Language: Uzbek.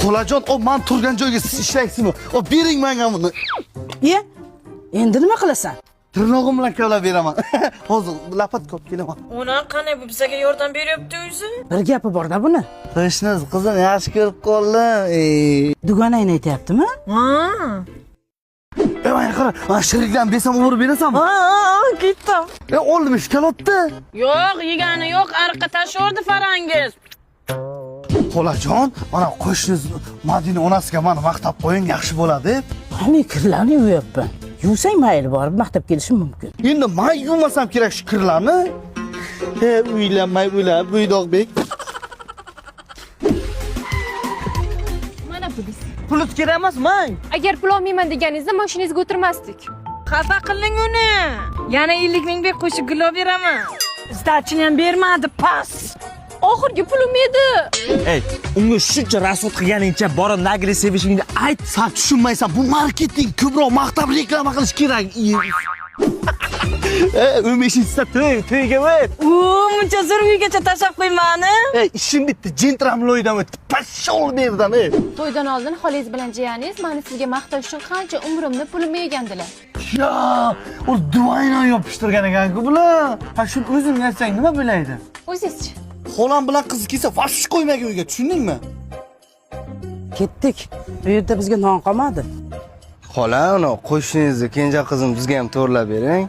Xolajon, o man turgan joyga siz ishlaysizmi? O bering menga buni. Iye, endi nima qilasan? Tirnog'im bilan kavlab beraman. Hozir lapatka olib kelaman. Ona qanday bu bizga yordam beryapti o'zi? Bir gapi borda buni. Qo'shnisi qizim yaxshi ko'rib qoldim. Ey. Dugonangni aytyaptimi? Ha. Ey, mana qara, mana shirikdan bersam urib berasanmi? Ha, ketdim. E, oldim ishkalotdi. Yo'q, yegani yo'q, ariqqa tashlaverdi Farangiz. Xolajon, mana qo'shnisi Madina onasiga mani maqtab qo'ying, yaxshi bo'ladi. Men kirlarni yuvayapman. Yuvsang mayli, borib maqtab kelishim mumkin. Endi men yuvmasam kerak shu kirlarni. He, uylanmay o'lab, Buydog'bek. Mana pulingiz. Puli kerak emas, mang. Agar pul olmayman deganingizda mashinangizga o'tirmasdik. Xafa qiling uni. Yana 50 ming ber qo'shib gul olib beraman. Сдача ni ham bermadi, pas. Oxirgi pulim edi. Ey, unga shuncha расход qilganingcha borib nagli sevishingni ayt. San tushunmaysan, bu marketing ko'proq maqtab reklama qilish kerak. E, 15-sida to'y, to'yga o't. U muncha zo'r uygacha tashlab qo'ymani. Ey, ishim bitdi, jentramloydan o'tdi. Pashshol bu yerdan, ey. To'ydan oldin xolangiz bilan jiyaningiz mani sizga maqtash uchun qancha umrimni pulimni yegandilar. Ya, u duvayni yopishtirgan ekan-ku bular. Ha, shuni o'zing aytsang nima bo'laydi? O'zingizchi? Xolam bilan qizi kelsa, vash qo'ymagin uyga, tushundingmi? Ketdik. Bu yerda bizga non qolmadi. Xola, uni qo'shningizni kenja qizim bizga ham to'g'irlab bering.